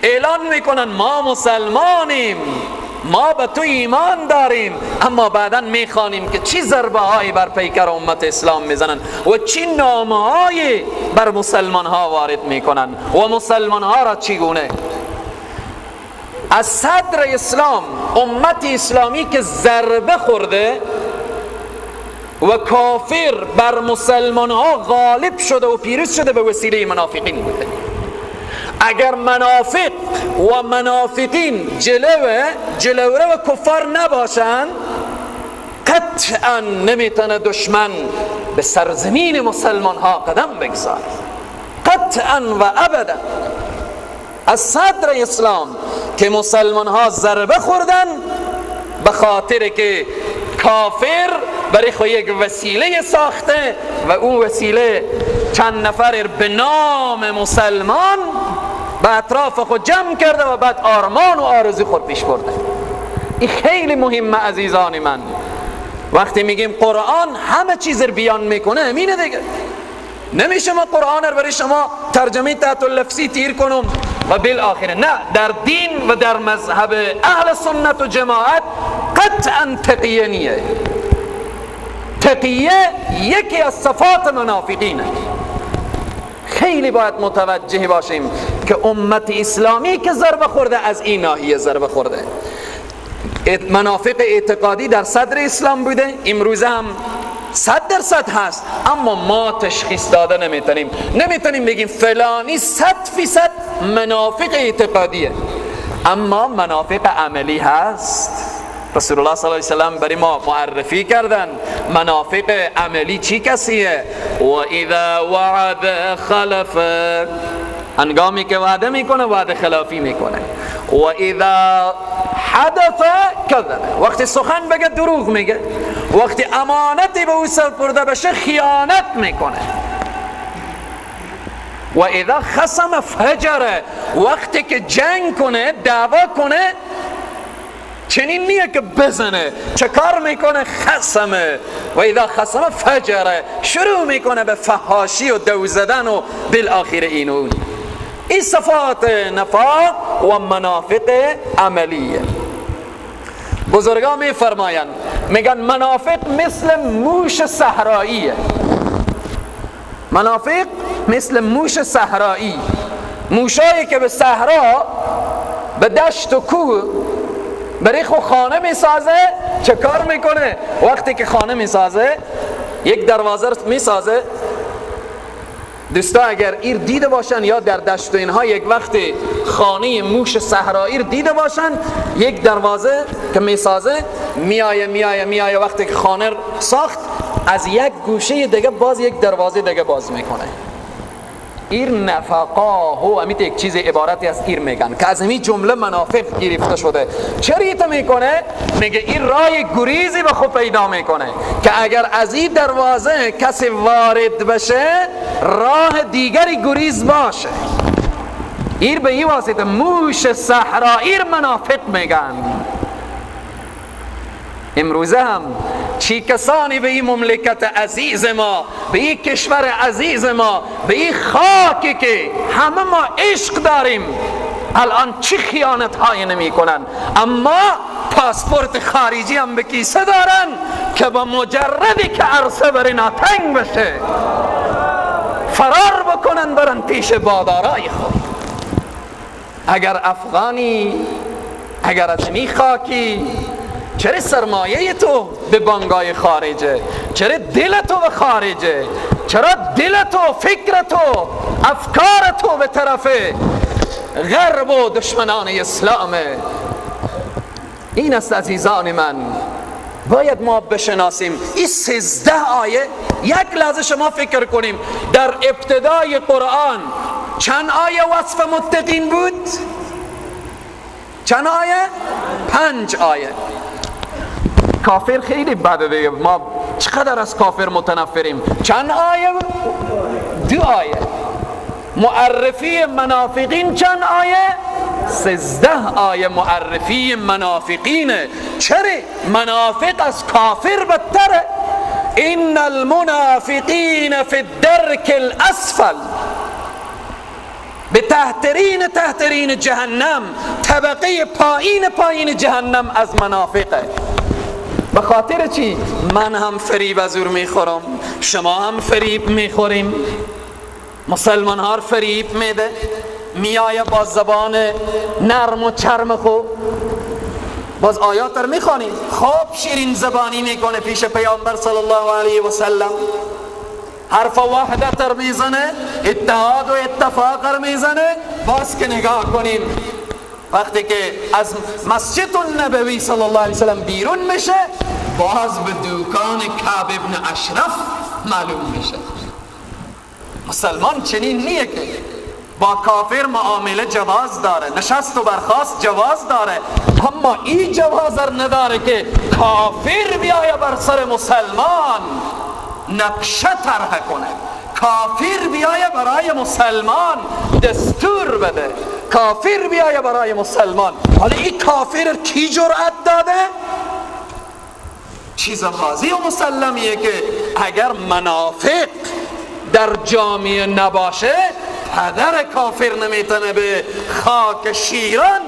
اعلان میکنن ما مسلمانیم، ما به تو ایمان داریم، اما بعدا میخوانیم که چی ضربه هایی بر پیکر امت اسلام میزنن و چی نامه هایی بر مسلمان ها وارد میکنن و مسلمان ها را چگونه از صدر اسلام امت اسلامی که ضربه خورده و کافر بر مسلمان ها غالب شده و پیروز شده به وسیله منافقین بوده. اگر منافق و منافقین جلوره و کفار نباشند، قطعا نمیتونه دشمن به سرزمین مسلمان ها قدم بگذاره، قطعا و ابدا. از صدر اسلام که مسلمان ها ضربه خوردن به خاطر که کافر برای خود یک وسیله ساخته و اون وسیله چند نفر به نام مسلمان به اطراف خود جمع کرده و بعد آرمان و آرزو خود پیش برده. این خیلی مهمه عزیزان من. وقتی میگیم قرآن همه چیز رو بیان میکنه، همینه دیگه. نمیشه ما قرآن رو برای شما ترجمه تحت اللفظی تیر کنم و بالآخره نه، در دین و در مذهب اهل سنت و جماعت قطعا تقیه نیه. تقیه یکی از صفات منافقینه. خیلی باید متوجه باشیم که امت اسلامی که ضربه خورده از این ناحیه ضربه خورده. منافق اعتقادی در صدر اسلام بوده، امروز هم 100% هست، اما ما تشخیص داده نمیتونیم. نمیتونیم بگیم فلانی 100% منافق اعتقادیه، اما منافق عملی هست. رسول الله صلی الله علیه وسلم برای ما معرفی کردن منافق عملی چی کسیه؟ و اذا وعد خلف، هنگامی که وعده میکنه وعده خلافی میکنه. و اذا حدث کذب، وقتی سخن بگه دروغ میگه، وقتی امانتی به او سپرده بشه خیانت میکنه. و اذا خصم فجر، وقتی که جنگ کنه دعوا کنه چنین نیه که بزنه، چه کار میکنه؟ خصمه. و اذا خصم فجره، شروع میکنه به فحاشی و دو زدن و بالآخر این و اون. این صفات نفاق و منافق عملیه. بزرگا میفرمایند، میگن منافق مثل موش صحراییه. منافق مثل موش صحرایی، موشایی که به صحرا، به دشت و کوه برای خود خانه میسازه. چه کار میکنه؟ وقتی که خانه میسازه یک دروازه رو میسازه. دوستا اگر ایر دیده باشن یا در دشت و اینها یک وقت خانه موش صحرایی رو دیده باشن، یک دروازه که میسازه میایه میایه میایه، وقتی که خانه ساخت از یک گوشه دیگه باز یک دروازه دیگه باز میکنه. ایر نفقاه، امیت یک چیز عبارتی از ایر میگن که از همین جمله منافق گرفته شده. چرا ایتا میکنه؟ میگه این رای گریزی به خود پیدا میکنه که اگر از این دروازه کسی وارد بشه راه دیگری گریز باشه. ایر به این واسطه موش صحرا ایر منافق میگن. امروزه هم چی کسانی به این مملکت عزیز ما، به این کشور عزیز ما، به این خاکی که همه ما عشق داریم، الان چی خیانت های نمی کنن، اما پاسپورت خارجی هم به کیسه دارن که با مجردی که عرصه بر اینا تنگ بشه فرار بکنن برن پیش بادارای خود. اگر افغانی، اگر از می خاکی، چرا سرمایه تو به بانگای خارجه؟ چرا دل تو به خارجه؟ چرا دل تو، فکر تو، افکار تو به طرف غرب و دشمنان اسلامه؟ این است عزیزان من، باید ما بشناسیم این 13 آیه. یک لحظه شما فکر کنیم در ابتدای قرآن چند آیه وصف متقین بود؟ چند آیه؟ 5 آیه. کافر خیلی بده دیگه، ما چقدر از کافر متنفریم. چند آیه؟ 2 آیه. معرفی منافقین چند آیه؟ 13 آیه معرفی منافقینه. چرا؟ منافق از کافر بدتره. ان المنافقین فی الدرک الاسفل، به تحترین تحترین جهنم، طبقه پایین پایین جهنم از منافقه. به خاطر چی؟ من هم فریب از او میخورم، شما هم فریب میخوریم. مسلمان ها فریب میده، میایه با زبان نرم و چرم خو، باز آیات رو میخوانیم، خوب شیرین زبانی میکنه پیش پیامبر صلی الله علیه و سلم، حرف وحدت رو میزنه، اتحاد و اتفاق رو میزنه. باز که نگاه کنیم وقتی که از مسجد النبوی صلی الله علیه وسلم بیرون میشه، باز به دکان کعب ابن اشرف معلوم میشه. مسلمان چنین نیه که با کافر معامله جواز داره، نشست و برخاست جواز داره، اما این جواز نداره که کافر بیایه بر سر مسلمان نقشه طرح کنه، کافر بیایه برای مسلمان دستور بده، کافر بیایه برای مسلمان. حالا این کافر کی جرأت داده؟ چیز واضح و مسلمیه که اگر منافق در جامعه نباشه، پدر کافر نمیتونه به خاک شیران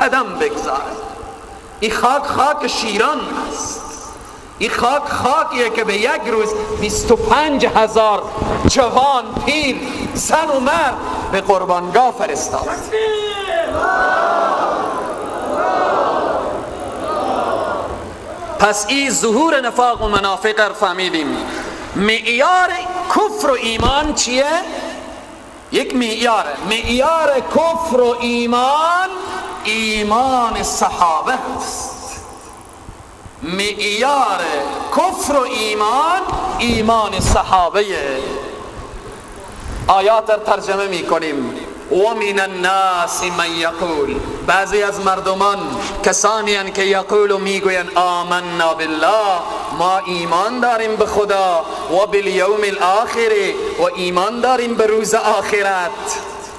قدم بگذاره. این خاک خاک شیران است، این خاک خاکیه که به یک روز 25,000 جوان، پیر، زن و مرد به قربانگاه فرستاد. پس این ظهور نفاق و منافق را فهمیدیم. معیار کفر و ایمان چیه؟ یک معیاره. معیار کفر و ایمان ایمان صحابه است. معیار کفر و ایمان ایمان صحابه. آیات را ترجمه میکنیم. و من الناس من یقول، بعضی از مردمان کسانی هستند که یقول میگوین آمنا بالله، ما ایمان داریم به خدا، و بالیوم الاخر، و ایمان داریم به روز آخرت.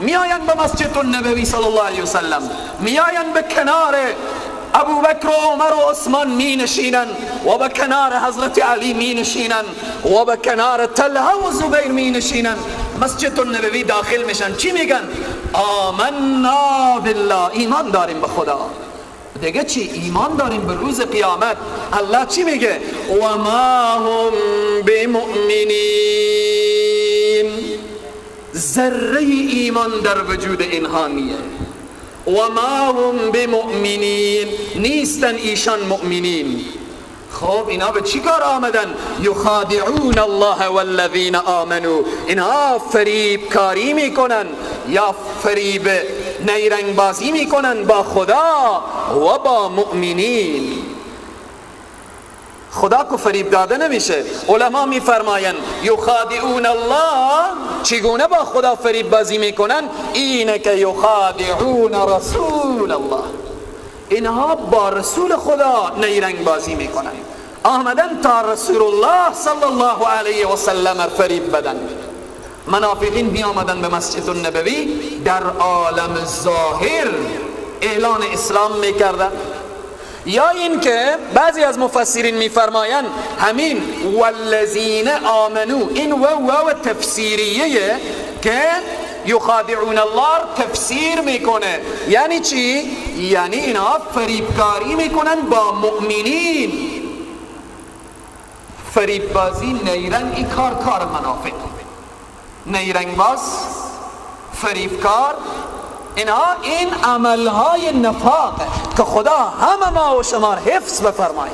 میآیند به مسجد النبوی صلی الله علیه وسلم، میآیند به کنار ابوبکر و عمر و عثمان می نشینن، و به کنار حضرت علی می نشینن، و به کنار طلحه و زبیر می نشینن. مسجد النبوی داخل میشن. چی میگن؟ آمنا بالله، ایمان داریم به خدا. دیگه چی؟ ایمان داریم به روز قیامت. الله چی میگه؟ و ما هم بمؤمنین. ذره ایمان در وجود اینها نیه. و ما هم بمؤمنین، نیستن ایشان مؤمنین. خب اینا به چی کار آمدن؟ یخادعون الله والذین آمنوا، اینها فریب کاری میکنن یا فریب نیرنگ بازی میکنن با خدا و با مؤمنین. خدا کو فریب داده نمیشه. علما میفرمایند یخادعون الله، چگونه با خدا فریب بازی میکنن؟ اینه که یخادعون رسول الله، اینها با رسول خدا نیرنگ بازی میکنن. آمدن تا رسول الله صلی الله علیه و سلم فریب بدن. منافقین می آمدن به مسجد النبوی، در عالم ظاهر اعلان اسلام میکردن، یا اینکه بعضی از مفسرین میفرمایند همین والذین آمنو، این واو تفسیریه که یخادعون الله تفسیر میکنه. یعنی چی؟ یعنی اینا فریبکاری میکنن با مؤمنین. فریب بازی، نیرنگ، این کار کار منافق، نیرنگ باز، فریبکار، اینها این عملهای نفاق که خدا همه ما و شما حفظ بفرماید.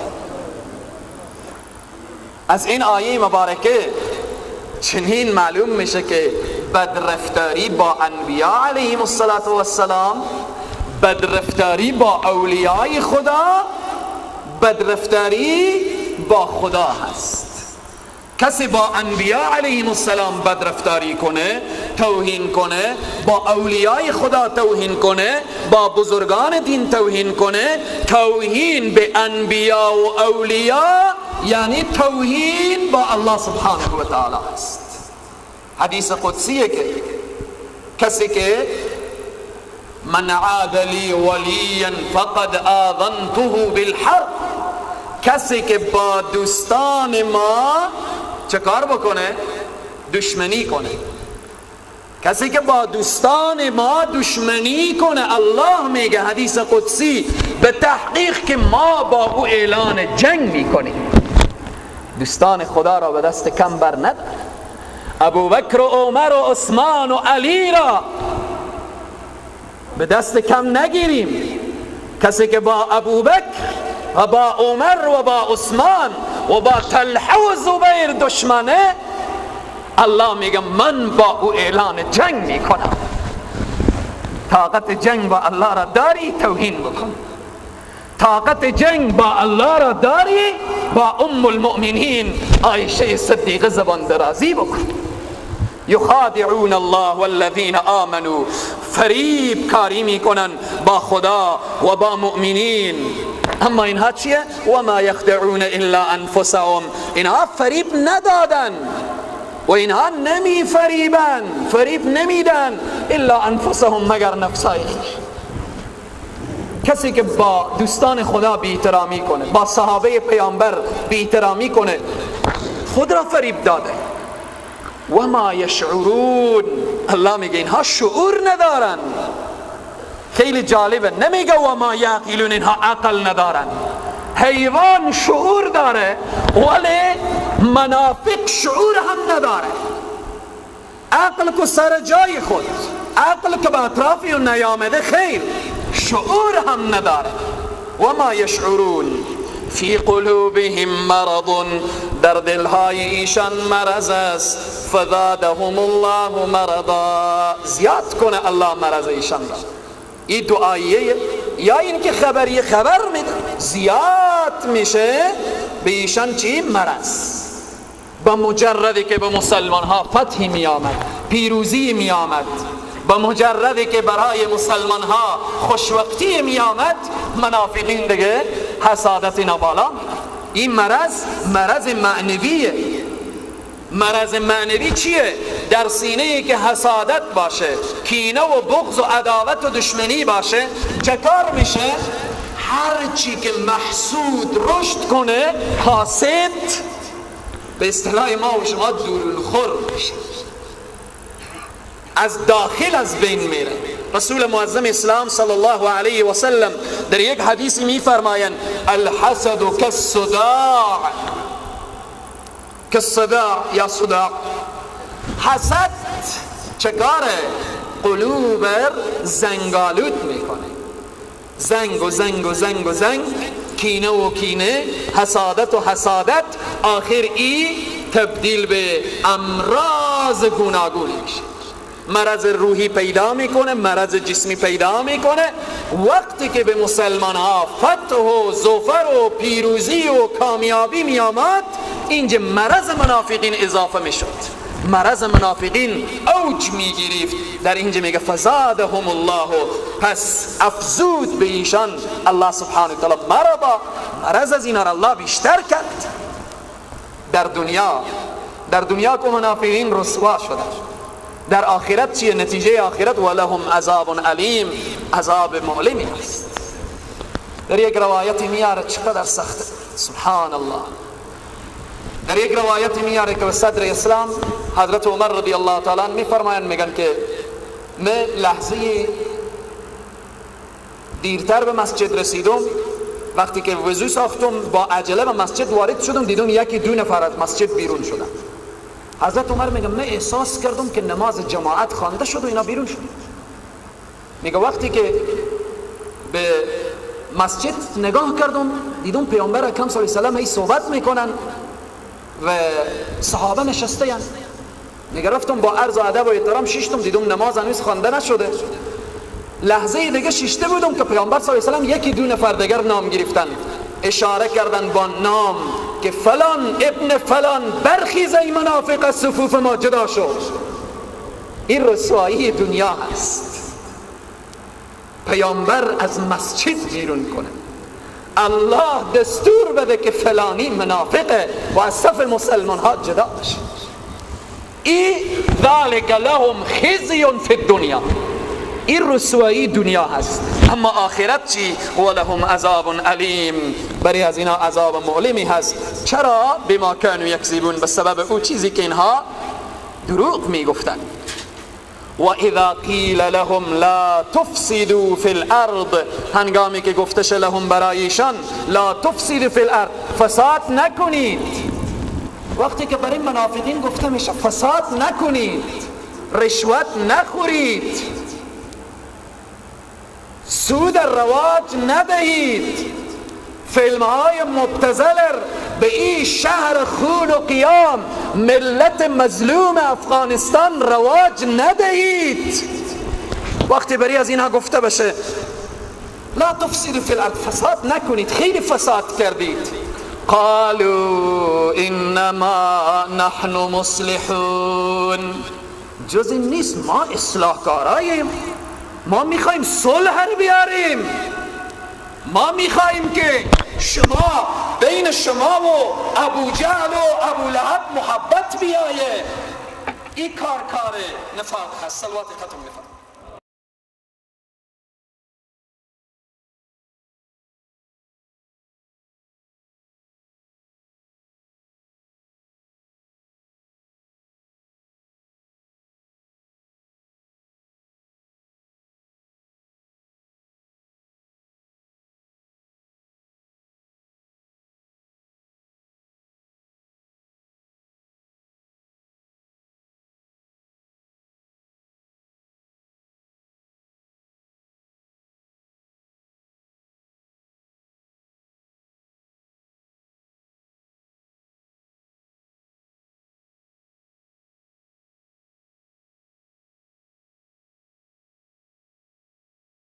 از این آیه مبارکه چنین معلوم میشه که بدرفتاری با انبیا علیهم الصلاة والسلام، بدرفتاری با اولیای خدا، بدرفتاری با خدا هست. کسی با انبیا علیهم السلام بدرفتاری کنه، توهین کنه، با اولیای خدا توهین کنه، با بزرگان دین توهین کنه، توهین به انبیا و اولیا یعنی توهین با الله سبحانه و تعالی است. حدیث قدسیه که کسی که من عاد لی ولیا فقد آذنته بالحرب، کسی که با دوستان ما چه کار بکنه؟ دشمنی کنه. کسی که با دوستان ما دشمنی کنه، الله میگه حدیث قدسی، به تحقیق که ما با او اعلان جنگ میکنیم. دوستان خدا را به دست کم بر ندار. ابوبکر و عمر و عثمان و علی را به دست کم نگیریم. کسی که با ابوبکر و با عمر و با عثمان و با طلحه و زبیر دشمنه، الله میگه من با او اعلان جنگ میکنم. طاقت جنگ با الله را داری، توهین بکن. طاقت جنگ با الله را داری، با ام المؤمنین عایشه صدیقه زبان درازی بکن. یخادعون الله والذین آمنوا، فریب کاری میکنن با خدا و با مؤمنین. اما اینها چیه؟ و ما یخدعون الا انفسهم، اینها فریب ندادن و اینها نمی فریبن، فریب نمیدن، الا انفسهم، مگر نفسای خویش. کسی که با دوستان خدا بی احترامی کنه، با صحابه پیامبر بی احترامی کنه، خود را فریب داده. و ما یشعرون، الله میگه اینها شعور ندارن. خیلی جالبه، نمیگه و ما یعقلون، اینها عقل ندارن. حیوان شعور داره ولی منافق شعور هم نداره. عقل کو سر جای خود، عقل که به اطرافی و نیامده خیر، شعور هم نداره. و ما یشعرون فی قلوبهم مرض، در دلهای ایشان مرض است. فزادهم الله مرضا، زیاد کنه الله مرض ایشان را. این دعاییه یا اینکه خبری خبر میده، زیاد میشه به ایشان چی؟ مرض. با مجردی که به مسلمان ها فتحی می آمد، پیروزی می آمد، با مجردی که برای مسلمان ها خوشوقتی می آمد، منافقین دیگه حسادت اینا بالا. این مرض مرض معنویه. مرض معنوی چیه؟ در سینه ای که حسادت باشه، کینه و بغض و عداوت و دشمنی باشه، چه کار میشه؟ هر چی که محسود رشد کنه، حاسد به اصطلاح ما و شما دورونخور میشه، از داخل از بین میره. رسول معظم اسلام صلی الله علیه و سلم در یک حدیث میفرمایند الحسد کالصداع، کالصداع یا صداع. حسد چکاره؟ قلوب زنگالود میکنه، زنگ و زنگ و زنگ و زنگ، کینه و کینه، حسادت و حسادت، آخر ای تبدیل به امراض گوناگون میشه. مرض روحی پیدا میکنه، مرض جسمی پیدا میکنه. وقتی که به مسلمان ها فتح و ظفر و پیروزی و کامیابی میآمد، اینجا مرض منافقین اضافه میشد، مرض منافقین اوج میگرفت. در اینجا میگه فزادهم الله، پس افزود به ایشان الله سبحانه و تعالی مرضا، مرض از اینا را الله بیشتر کرد. در دنیا که منافقین رسوا شدن، در آخرت چیه نتیجه آخرت؟ ولهم عذاب علیم، عذاب مؤلمی است. در یک روایت میاره چقدر سخته، سبحان الله. در یک روایت میاره که صدر اسلام حضرت عمر رضی الله تعالی عنہ میفرمایند، میگن که من لحظه دیرتر به مسجد رسیدم، وقتی که وضو ساختم با عجله به مسجد وارد شدم، دیدم یکی دو نفر از مسجد بیرون شدن. حضرت عمر میگه من احساس کردم که نماز جماعت خوانده شد و اینا بیرون شد. میگه وقتی که به مسجد نگاه کردم، دیدم پیامبر اکرم صلی الله علیه و سلم هی صحبت میکنن و صحابه نشسته هن. میگه رفتم با عرض و ادب و احترام شیشتم، دیدم نماز هنوز خوانده نشده. لحظه دیگه شیشته بودم که پیامبر صلی الله علیه و سلم یکی دو نفر دیگر نام گرفتن، اشاره کردن با نام که فلان ابن فلان برخیز ای منافق از صفوف ما جدا شد. این رسوایی دنیا هست. پیامبر از مسجد بیرون کنه، الله دستور بده که فلانی منافقه و از صف مسلمان ها جدا بشه. ای ذالک لهم خزی فی الدنیا، این رسوایی دنیا هست. اما آخرت چی؟ ولهم عذاب علیم، برای از اینا عذاب مؤلمی هست. چرا؟ بما کانوا یکذبون، به سبب او چیزی که اینها دروغ میگفتن. و اذا قیل لهم لا تفسدوا فی الارض، هنگامی که گفته شه لهم برایشان لا تفسدوا فی الارض، فساد نکنید. وقتی که برای منافقین گفته میشه فساد نکنید، رشوت نخورید، سود رواج ندهید، فیلم های مبتذل به این شهر خون و قیام ملت مظلوم افغانستان رواج ندهید. وقتی بری از اینها گفته بشه لا تفسدوا فی الارض، فساد نکنید، خیلی فساد کردید، قالوا انما نحن مصلحون، جز این نیست، ما اصلاح کاراییم، ما میخوایم صلح رو بیاریم، ما میخوایم که شما بین شما و ابو جهل و ابو لهب محبت بیایه. این کار کار نفاق هست. صلوات ختم بفرمایید.